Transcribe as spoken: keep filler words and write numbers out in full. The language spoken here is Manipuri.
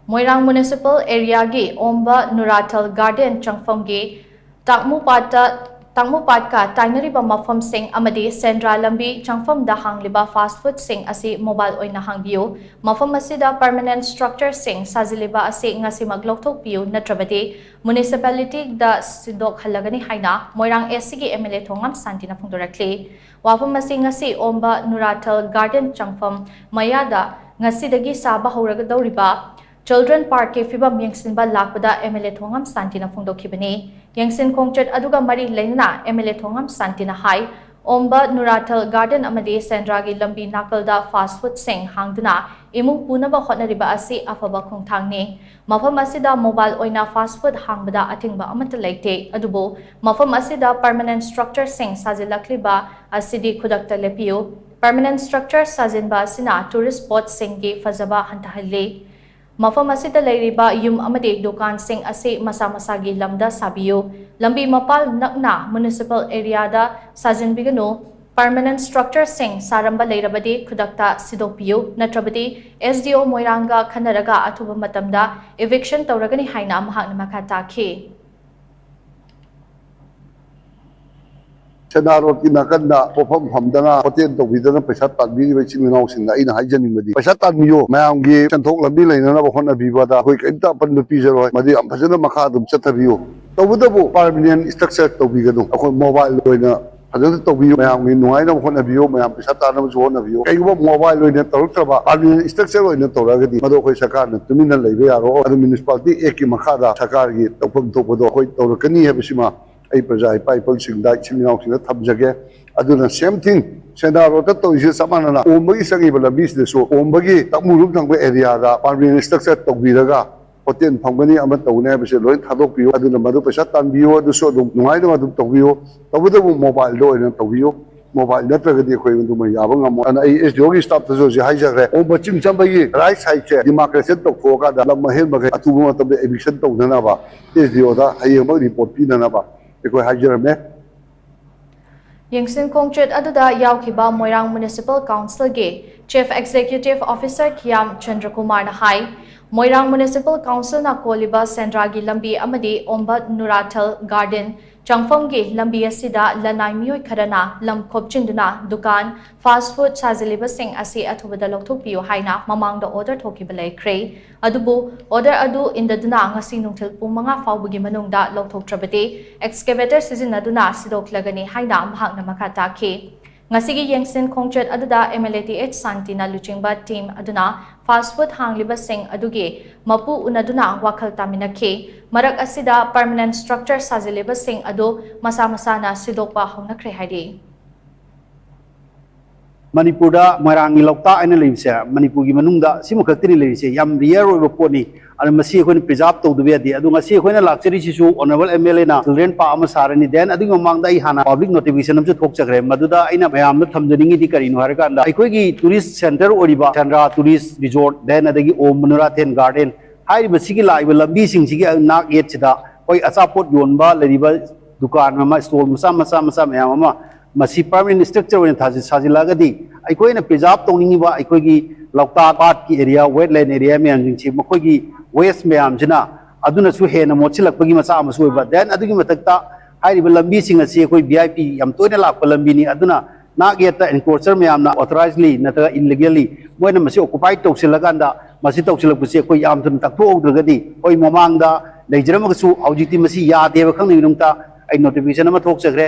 ꯃꯣꯏꯔꯥꯡ ꯃ꯭ꯌꯨꯅꯤꯁꯤꯄꯥꯜ ꯑꯦꯔꯤꯌꯥꯒꯤ ꯑꯣꯝꯕ ꯅꯨꯔꯥꯊꯜ ꯒꯥꯔꯗꯦꯟ ꯆꯪꯐꯝꯒꯤ ꯇꯥꯡꯃꯨꯄꯥꯠꯇ, ꯇꯥꯡꯃꯨꯄꯥꯠꯀ ꯇꯥꯏꯅꯔꯤꯕ ꯃꯐꯝꯁꯤꯡ ꯑꯃꯗꯤ ꯁꯦꯟꯗ꯭ꯔꯥ ꯂꯝꯕꯤ ꯆꯪꯐꯝꯗ ꯍꯥꯡꯂꯤꯕ ꯐꯥꯁ ꯐꯨꯗꯁꯤꯡ ꯑꯁꯤ ꯃꯣꯕꯥꯏꯜ ꯑꯣꯏꯅ ꯍꯥꯡꯕꯤꯌꯨ꯫ ꯃꯐꯝ ꯑꯁꯤꯗ ꯄꯔꯃꯅꯦꯟꯠ ꯁ꯭ꯇ꯭ꯔꯛꯆꯔꯁꯤꯡ ꯁꯥꯖꯤꯜꯂꯤꯕ ꯑꯁꯤ ꯉꯁꯤꯃꯛ ꯂꯧꯊꯣꯛꯄꯤꯌꯨ, ꯅꯠꯇ꯭ꯔꯕꯗꯤ ꯃ꯭ꯌꯨꯅꯤꯁꯤꯄꯥꯂꯤꯇꯤꯗ ꯁꯤꯟꯗꯣꯛꯍꯜꯂꯒꯅꯤ ꯍꯥꯏꯅ ꯃꯣꯏꯔꯥꯡ ꯑꯦꯁ ꯁꯤꯒꯤ ꯑꯦꯝ ꯑꯦꯜ ꯑꯦ ꯊꯣꯉꯥꯝ ꯁꯥꯟꯇꯤꯅ ꯐꯣꯡꯗꯣꯔꯛꯂꯤ꯫ ꯋꯥꯐꯝ ꯑꯁꯤ ꯉꯁꯤ ꯑꯣꯝꯕ ꯅꯨꯔꯥꯊꯜ ꯒꯥꯔꯗꯦꯟ ꯆꯪꯐꯝ ꯃꯌꯥꯗ ꯉꯁꯤꯗꯒꯤ ꯁꯥꯕ ꯍꯧꯔꯒꯗꯧꯔꯤꯕ ꯆꯤꯜꯗ꯭ꯔꯦꯟ ꯄꯥꯔꯛꯀꯤ ꯐꯤꯕꯝ ꯌꯦꯡꯁꯤꯟꯕ ꯂꯥꯛꯄꯗ ꯑꯦꯝ ꯑꯦꯜ ꯑꯦ ꯊꯣꯉꯥꯝ ꯁꯥꯟꯇꯤꯅ ꯐꯣꯡꯗꯣꯛꯈꯤꯕꯅꯤ꯫ ꯌꯦꯡꯁꯤꯟ ꯈꯣꯡꯆꯠ ꯑꯗꯨꯒ ꯃꯔꯤ ꯂꯩꯅꯅ ꯑꯦꯝ ꯑꯦꯜ ꯑꯦ ꯊꯣꯉꯥꯝ ꯁꯥꯟꯇꯤꯅ ꯍꯥꯏ, ꯑꯣꯝꯕ ꯅꯨꯔꯥꯊꯜ ꯒꯥꯔꯗꯦꯟ ꯑꯃꯗꯤ ꯁꯦꯟꯗ꯭ꯔꯥꯒꯤ ꯂꯝꯕꯤ ꯅꯥꯀꯜꯗ ꯐꯥꯁ ꯐꯨꯗꯁꯤꯡ ꯍꯥꯡꯗꯨꯅ ꯏꯃꯨꯡ ꯄꯨꯅꯕ ꯍꯣꯠꯅꯔꯤꯕ ꯑꯁꯤ ꯑꯐꯕ ꯈꯣꯡꯊꯥꯡꯅꯤ꯫ ꯃꯐꯝ ꯑꯁꯤꯗ ꯃꯣꯕꯥꯏꯜ ꯑꯣꯏꯅ ꯐꯥꯁ ꯐꯨꯗ ꯍꯥꯡꯕꯗ ꯑꯊꯤꯡꯕ ꯑꯃꯠꯇ ꯂꯩꯇꯦ, ꯑꯗꯨꯕꯨ ꯃꯐꯝ ꯑꯁꯤꯗ ꯄꯔꯃꯅꯦꯟꯠ ꯁ꯭ꯇ꯭ꯔꯛꯆꯔꯁꯤꯡ ꯁꯥꯖꯤꯜꯂꯛꯂꯤꯕ ꯑꯁꯤꯗꯤ ꯈꯨꯗꯛꯇ ꯂꯦꯞꯄꯤꯌꯨ꯫ ꯄꯔꯃꯅꯦꯟꯠ ꯁ꯭ꯇ꯭ꯔꯛꯆꯔ ꯁꯥꯖꯤꯟꯕ ꯑꯁꯤꯅ ꯇꯨꯔꯤꯁ ꯁ꯭ꯄꯣꯠꯁꯤꯡꯒꯤ ꯐꯖꯕ ꯍꯟꯊꯍꯜꯂꯤ꯫ ꯃꯐꯝ ꯑꯁꯤꯗ ꯂꯩꯔꯤꯕ ꯌꯨꯝ ꯑꯃꯗꯤ ꯗꯨꯀꯥꯟꯁꯤꯡ ꯑꯁꯤ ꯃꯁꯥ ꯃꯁꯥꯒꯤ ꯂꯝꯗ ꯁꯥꯕꯤꯌꯨ꯫ ꯂꯝꯕꯤ ꯃꯄꯥꯜ ꯅꯛꯅ ꯃ꯭ꯌꯨꯅꯤꯁꯤꯄꯥꯜ ꯑꯦꯔꯤꯌꯥꯗ ꯁꯥꯖꯤꯟꯕꯤꯒꯅꯨ꯫ ꯄꯔꯃꯅꯦꯟꯠ ꯁ꯭ꯇ꯭ꯔꯛꯆꯔꯁꯤꯡ ꯁꯥꯔꯝꯕ ꯂꯩꯔꯕꯗꯤ ꯈꯨꯗꯛꯇ ꯁꯤꯗꯣꯛꯄꯤꯌꯨ, ꯅꯠꯇ꯭ꯔꯕꯗꯤ ꯑꯦꯁ ꯗꯤ ꯑꯣ ꯃꯣꯏꯔꯥꯡꯒ ꯈꯟꯅꯔꯒ ꯑꯊꯨꯕ ꯃꯇꯝꯗ ꯏꯚꯤꯛꯁꯟ ꯇꯧꯔꯒꯅꯤ ꯍꯥꯏꯅ ꯃꯍꯥꯛꯅ ꯃꯈꯥ ꯇꯥꯈꯤ꯫ ꯁꯦꯟꯗ꯭ꯔꯥ ꯔꯣꯗꯀꯤ ꯅꯥꯀꯟꯗ ꯄꯣꯠꯐꯝ ꯐꯝꯗꯅ ꯍꯣꯇꯦꯜ ꯇꯧꯕꯤꯗꯅ ꯄꯩꯁꯥ ꯇꯥꯟꯕꯤꯔꯤꯕ ꯏꯆꯤꯟ ꯏꯅꯥꯎꯁꯤꯡꯗ ꯑꯩꯅ ꯍꯥꯏꯖꯅꯤꯡꯕꯗꯤ, ꯄꯩꯁꯥ ꯇꯥꯟꯕꯤꯌꯨ, ꯃꯌꯥꯝꯒꯤ ꯁꯦꯟꯊꯣꯛ ꯂꯝꯕꯤ ꯂꯩꯅꯅꯕ ꯍꯣꯠꯅꯕꯤꯕꯗ ꯑꯩꯈꯣꯏ ꯀꯔꯤꯝꯇ ꯑꯄꯟꯕ ꯄꯤꯖꯔꯣꯏ꯫ ꯃꯗꯨ ꯌꯥꯝ ꯐꯖꯅ ꯃꯈꯥ ꯑꯗꯨꯝ ꯆꯠꯊꯕꯤꯌꯨ꯫ ꯇꯧꯕꯇꯕꯨ ꯄꯥꯔꯃꯤꯅꯦꯟꯠ ꯁ꯭ꯇ꯭ꯔꯛꯆꯔ ꯇꯧꯕꯤꯒꯅꯨ꯫ ꯑꯩꯈꯣꯏ ꯃꯣꯕꯥꯏꯜ ꯑꯣꯏꯅ ꯐꯖꯅ ꯇꯧꯕꯤꯌꯨ, ꯃꯌꯥꯝꯒꯤ ꯅꯨꯡꯉꯥꯏꯅꯕ ꯍꯣꯠꯅꯕꯤꯌꯨ, ꯃꯌꯥꯝ ꯄꯩꯁꯥ ꯇꯥꯟꯅꯕꯁꯨ ꯍꯣꯠꯅꯕꯤꯌꯨ꯫ ꯀꯩꯒꯨꯝꯕ ꯃꯣꯕꯥꯏꯜ ꯑꯣꯏꯅ ꯇꯧꯔꯛꯇ꯭ꯔꯕ, ꯄꯥꯔꯃꯤꯅꯦꯟꯠ ꯁ꯭ꯇ꯭ꯔꯛꯆꯔ ꯑꯣꯏꯅ ꯇꯧꯔꯛꯑꯒꯗꯤ ꯃꯗꯨ ꯑꯩꯈꯣꯏ ꯁꯔꯀꯥꯔꯅ ꯇꯨꯃꯤꯟꯅ ꯂꯩꯕ ꯌꯥꯔꯣꯏ꯫ ꯑꯗꯨ ꯃ꯭ꯌꯨꯅꯤꯁꯤꯄꯥꯂꯤꯇꯤ ꯑꯦꯛꯀꯤ ꯃꯈꯥꯗ ꯁꯔꯀꯥꯔꯒꯤ ꯇꯧꯐꯝ ꯊꯣꯛꯄꯗꯣ ꯑꯩꯈꯣꯏ ꯇꯧꯔꯛꯀꯅꯤ ꯍꯥꯏꯕꯁꯤꯃ ꯑꯩ ꯄ꯭ꯔꯖꯥ ꯏꯄꯥ ꯏꯄꯨꯁꯤꯡꯗ, ꯏꯆꯤꯟ ꯏꯅꯥꯎꯁꯤꯡꯗ ꯊꯝꯖꯒꯦ꯫ ꯑꯗꯨꯅ same thing, ꯁꯦꯟꯗ꯭ꯔꯥ ꯔꯣꯗꯇ ꯇꯧꯔꯤꯁꯦ ꯆꯞ ꯃꯥꯟꯅꯅ ꯑꯣꯝꯕꯒꯤ ꯆꯪꯉꯤꯕ ꯂꯝꯕꯤꯁꯤꯗꯁꯨ ꯑꯣꯝꯕꯒꯤ ꯇꯛꯃꯨꯔꯨꯝ ꯊꯪꯕ ꯑꯦꯔꯤꯌꯥꯗ ꯄꯥꯔꯃꯤꯅꯦꯟꯠ ꯁ꯭ꯇ꯭ꯔꯛꯆꯔ ꯇꯧꯕꯤꯔꯒ ꯍꯣꯇꯦꯜ ꯐꯝꯒꯅꯤ, ꯑꯃ ꯇꯧꯒꯅꯤ ꯍꯥꯏꯕꯁꯦ ꯂꯣꯏ ꯊꯥꯗꯣꯛꯄꯤꯌꯨ꯫ ꯑꯗꯨꯅ ꯃꯗꯨ ꯄꯩꯁꯥ ꯇꯥꯟꯕꯤꯌꯨ, ꯑꯗꯨꯁꯨ ꯑꯗꯨꯝ ꯅꯨꯡꯉꯥꯏꯅ ꯑꯗꯨꯝ ꯇꯧꯕꯤꯌꯨ꯫ ꯇꯧꯕꯇꯕꯨ ꯃꯣꯕꯥꯏꯜꯗ ꯑꯣꯏꯅ ꯇꯧꯕꯤꯌꯨ꯫ ꯃꯣꯕꯥꯏꯜ ꯅꯠꯇ꯭ꯔꯒꯗꯤ ꯑꯩꯈꯣꯏ ꯑꯗꯨꯃ ꯌꯥꯕ ꯉꯝꯃꯣꯏ꯫ ꯑꯗꯨꯅ ꯑꯩ ꯑꯦꯁ ꯗꯤ ꯑꯣꯒꯤ ꯁ꯭ꯇꯥꯐꯇꯁꯨ ꯍꯧꯖꯤꯛ ꯍꯥꯏꯖꯈ꯭ꯔꯦ, ꯑꯣꯝꯕ ꯆꯤꯡ ꯆꯟꯕꯒꯤ ꯔꯥꯏꯠ ꯁꯥꯏꯗꯁꯦ ꯗꯤꯃꯥꯔꯀꯦꯁꯟ ꯇꯧꯊꯣꯛꯑꯀꯥꯟꯗ ꯂꯝ ꯑꯍꯦꯟꯕꯈꯩ ꯑꯊꯨꯕ ꯃꯇꯝꯗ ꯏꯚꯤꯛꯁꯟ ꯇꯧꯅꯅꯕ ꯑꯦꯁ ꯗꯤ ꯑꯣꯗ ꯍꯌꯦꯡꯃꯛ ꯔꯤꯄꯣꯔꯠ ꯄꯤꯅꯅꯕ ꯑꯩꯈꯣꯏ ꯍꯥꯏꯖꯔꯝꯃꯦ꯫ ꯌꯦꯡꯁꯤꯟ ꯈꯣꯡꯆꯠ ꯑꯗꯨꯗ ꯌꯥꯎꯈꯤꯕ ꯃꯣꯏꯔꯥꯡ ꯃ꯭ꯌꯨꯅꯤꯁꯤꯄꯥꯜ ꯀꯥꯎꯟꯁꯤꯜꯒꯤ ꯆꯤꯐ ꯑꯦꯛꯖꯤꯀ꯭ꯌꯨꯇꯤꯚ ꯑꯣꯐꯤꯁꯥꯔ ꯈꯤꯌꯥꯝ ꯆꯟꯗ꯭ꯔꯀꯨꯃꯥꯔꯅ ꯍꯥꯏ, ꯃꯣꯏꯔꯥꯡ ꯃ꯭ꯌꯨꯅꯤꯁꯤꯄꯥꯜ ꯀꯥꯎꯟꯁꯤꯜꯅ ꯀꯣꯜꯂꯤꯕ ꯁꯦꯟꯗ꯭ꯔꯥꯒꯤ ꯂꯝꯕꯤ ꯑꯃꯗꯤ ꯑꯣꯝꯕ ꯅꯨꯔꯥꯊꯜ ꯒꯥꯔꯗꯦꯟ ꯆꯪꯐꯝꯒꯤ ꯂꯝꯕꯤ ꯑꯁꯤꯗ ꯂꯅꯥꯏ ꯃꯤꯑꯣꯏ ꯈꯔꯅ ꯂꯝ ꯈꯣꯞꯆꯤꯟꯗꯨꯅ ꯗꯨꯀꯥꯟ, ꯐꯥꯁ ꯐꯨꯗ ꯁꯥꯖꯤꯜꯂꯤꯕꯁꯤꯡ ꯑꯁꯤ ꯑꯊꯨꯕꯗ ꯂꯧꯊꯣꯛꯄꯤꯌꯨ ꯍꯥꯏꯅ ꯃꯃꯥꯡꯗ ꯑꯣꯔꯗꯔ ꯊꯣꯛꯈꯤꯕ ꯂꯩꯈ꯭ꯔꯦ꯫ ꯑꯗꯨꯕꯨ ꯑꯣꯔꯗꯔ ꯑꯗꯨ ꯏꯟꯗꯗꯨꯅ ꯉꯁꯤ ꯅꯨꯡꯊꯤꯜ ꯄꯨꯡ ꯃꯉꯥ ꯐꯥꯎꯕꯒꯤ ꯃꯅꯨꯡꯗ ꯂꯧꯊꯣꯛꯇ꯭ꯔꯕꯗꯤ ꯑꯦꯛꯁꯀꯦꯚꯦꯇꯔ ꯁꯤꯖꯤꯟꯅꯗꯨꯅ ꯁꯤꯗꯣꯛꯂꯒꯅꯤ ꯍꯥꯏꯅ ꯃꯍꯥꯛꯅ ꯃꯈꯥ ꯇꯥꯈꯤ꯫ ꯉꯁꯤꯒꯤ ꯌꯦꯡꯁꯤꯟ ꯈꯣꯡꯆꯠ ꯑꯗꯨꯗ M L A T H ꯁꯥꯟꯇꯤꯅ ꯂꯨꯆꯤꯡꯕ ꯇꯤꯝ ꯑꯗꯨꯅ ꯐꯥꯁ ꯐꯨꯗ ꯍꯥꯡꯂꯤꯕꯁꯤꯡ ꯑꯗꯨꯒꯤ ꯃꯄꯨ ꯎꯅꯗꯨꯅ ꯋꯥꯈꯜ ꯇꯥꯃꯤꯟꯅꯈꯤ꯫ ꯃꯔꯛ ꯑꯁꯤꯗ ꯄꯔꯃꯅꯦꯟ ꯁ꯭ꯇ꯭ꯔꯛꯆꯔ ꯁꯥꯖꯤꯜꯂꯤꯕꯁꯤꯡ ꯑꯗꯨ ꯃꯁꯥ ꯃꯁꯥꯅ ꯁꯤꯗꯣꯛꯄ ꯍꯧꯅꯈ꯭ꯔꯦ ꯍꯥꯏꯔꯤ꯫ ꯃꯅꯤꯄꯨꯔꯗ ꯃꯣꯏꯔꯥꯡꯒꯤ ꯂꯣꯛꯇꯥꯛ ꯍꯥꯏꯅ ꯂꯩꯕꯁꯦ ꯃꯅꯤꯄꯨꯔꯒꯤ ꯃꯅꯨꯡꯗ ꯁꯤꯃꯈꯛꯇꯅꯤ ꯂꯩꯔꯤꯁꯦ, ꯌꯥꯝ ꯔꯤꯌꯔ ꯑꯣꯏꯕ ꯄꯣꯠꯅꯤ꯫ ꯑꯗꯨ ꯃꯁꯤ ꯑꯩꯈꯣꯏꯅ ꯄ꯭ꯔꯤꯖꯥꯔꯕ ꯇꯧꯗꯕ ꯌꯥꯗꯦ꯫ ꯑꯗꯨ ꯉꯁꯤ ꯑꯩꯈꯣꯏꯅ ꯂꯥꯛꯆꯔꯤꯁꯤꯁꯨ ꯑꯣꯅꯔꯦꯕꯜ ꯑꯦꯝ ꯑꯦꯜ ꯑꯦꯅ ꯆꯤꯜꯗ꯭ꯔꯦꯟ ꯄꯥꯔꯛ ꯑꯃ ꯁꯥꯔꯅꯤ, ꯗꯦꯟ ꯑꯗꯨꯒꯤ ꯃꯃꯥꯡꯗ ꯑꯩ ꯍꯥꯟꯅ ꯄꯕ꯭ꯂꯤꯛ ꯅꯣꯇꯤꯐꯤꯀꯦꯁꯟ ꯑꯃꯁꯨ ꯊꯣꯛꯆꯈ꯭ꯔꯦ꯫ ꯃꯗꯨꯗ ꯑꯩꯅ ꯃꯌꯥꯝꯗ ꯊꯝꯖꯅꯤꯡꯉꯤꯗꯤ ꯀꯔꯤꯅꯣ ꯍꯥꯏꯔꯀꯥꯟꯗ, ꯑꯩꯈꯣꯏꯒꯤ ꯇꯨꯔꯤꯁ ꯁꯦꯟꯇꯔ ꯑꯣꯏꯔꯤꯕ ꯁꯦꯟꯗ꯭ꯔꯥ ꯇꯨꯔꯤꯁ ꯔꯤꯖꯣꯔꯠ, ꯗꯦꯟ ꯑꯗꯒꯤ ꯑꯣꯝ ꯃꯅꯨꯔꯥꯊꯦꯟ ꯒꯥꯔꯗꯦꯟ ꯍꯥꯏꯔꯤꯕꯁꯤꯒꯤ ꯂꯥꯛꯏꯕ ꯂꯝꯕꯤꯁꯤꯡꯁꯤꯒꯤ ꯅꯥꯛ ꯌꯦꯠꯁꯤꯗ ꯑꯩꯈꯣꯏ ꯑꯆꯥꯄꯣꯠ ꯌꯣꯟꯕ ꯂꯩꯔꯤꯕ ꯗꯨꯀꯥꯟ ꯑꯃ, ꯁ꯭ꯇꯣꯜ ꯃꯆꯥ ꯃꯆꯥ ꯃꯆꯥ ꯃꯌꯥꯝ ꯑꯃ ꯃꯁꯤ ꯄꯔꯃꯅꯦꯟ ꯁ꯭ꯇ꯭ꯔꯛꯆꯔ ꯑꯣꯏꯅ ꯊꯥꯖꯤ-, ꯁꯥꯖꯤꯜꯂꯛꯑꯒꯗꯤ ꯑꯩꯈꯣꯏꯅ ꯄ꯭ꯔꯤꯖꯥꯔꯕ ꯇꯧꯅꯤꯡꯉꯤꯕ ꯑꯩꯈꯣꯏꯒꯤ ꯂꯣꯛꯇꯥꯛ ꯄꯥꯠꯀꯤ ꯑꯦꯔꯤꯌꯥ, ꯋꯦꯠꯂꯦꯟ ꯑꯦꯔꯤꯌꯥ ꯃꯌꯥꯝꯁꯤꯡꯁꯤ ꯃꯈꯣꯏꯒꯤ ꯋꯦꯁ ꯃꯌꯥꯝꯁꯤꯅ ꯑꯗꯨꯅꯁꯨ ꯍꯦꯟꯅ ꯃꯣꯠꯁꯤꯜꯂꯛꯄꯒꯤ ꯃꯆꯥꯛ ꯑꯃꯁꯨ ꯑꯣꯏꯕ꯫ ꯗꯦꯟ ꯑꯗꯨꯒꯤ ꯃꯊꯛꯇ ꯍꯥꯏꯔꯤꯕ ꯂꯝꯕꯤꯁꯤꯡ ꯑꯁꯤ ꯑꯩꯈꯣꯏ ꯚꯤ ꯑꯥꯏ ꯄꯤ ꯌꯥꯝ ꯇꯣꯏꯅ ꯂꯥꯛꯄ ꯂꯝꯕꯤꯅꯤ꯫ ꯑꯗꯨꯅ ꯅꯥꯛ ꯌꯦꯠꯇ ꯑꯦꯟꯀ꯭ꯔꯣꯆꯔ ꯃꯌꯥꯝꯅ ꯑꯣꯊꯣꯔꯥꯏꯖꯂꯤ ꯅꯠꯇ꯭ꯔꯒ ꯏꯜꯂꯤꯒꯦꯜꯂꯤ ꯃꯣꯏꯅ ꯃꯁꯤ ꯑꯣꯀꯨꯄꯥꯏ ꯇꯧꯁꯤꯜꯂꯀꯥꯟꯗ ꯃꯁꯤ ꯇꯧꯁꯤꯜꯂꯛꯄꯁꯤ ꯑꯩꯈꯣꯏ ꯌꯥꯝ ꯊꯨꯅ ꯇꯛꯊꯣꯛꯍꯧꯗ꯭ꯔꯒꯗꯤ ꯑꯩꯈꯣꯏ ꯃꯃꯥꯡꯗ ꯂꯩꯖꯔꯝꯃꯒꯁꯨ ꯍꯧꯖꯤꯛꯇꯤ ꯃꯁꯤ ꯌꯥꯗꯦꯕ ꯈꯪꯅꯕꯒꯤꯗꯃꯛꯇ ꯑꯩ ꯅꯣꯇꯤꯐꯤꯀꯦꯁꯟ ꯑꯃ ꯊꯣꯛꯆꯈ꯭ꯔꯦ꯫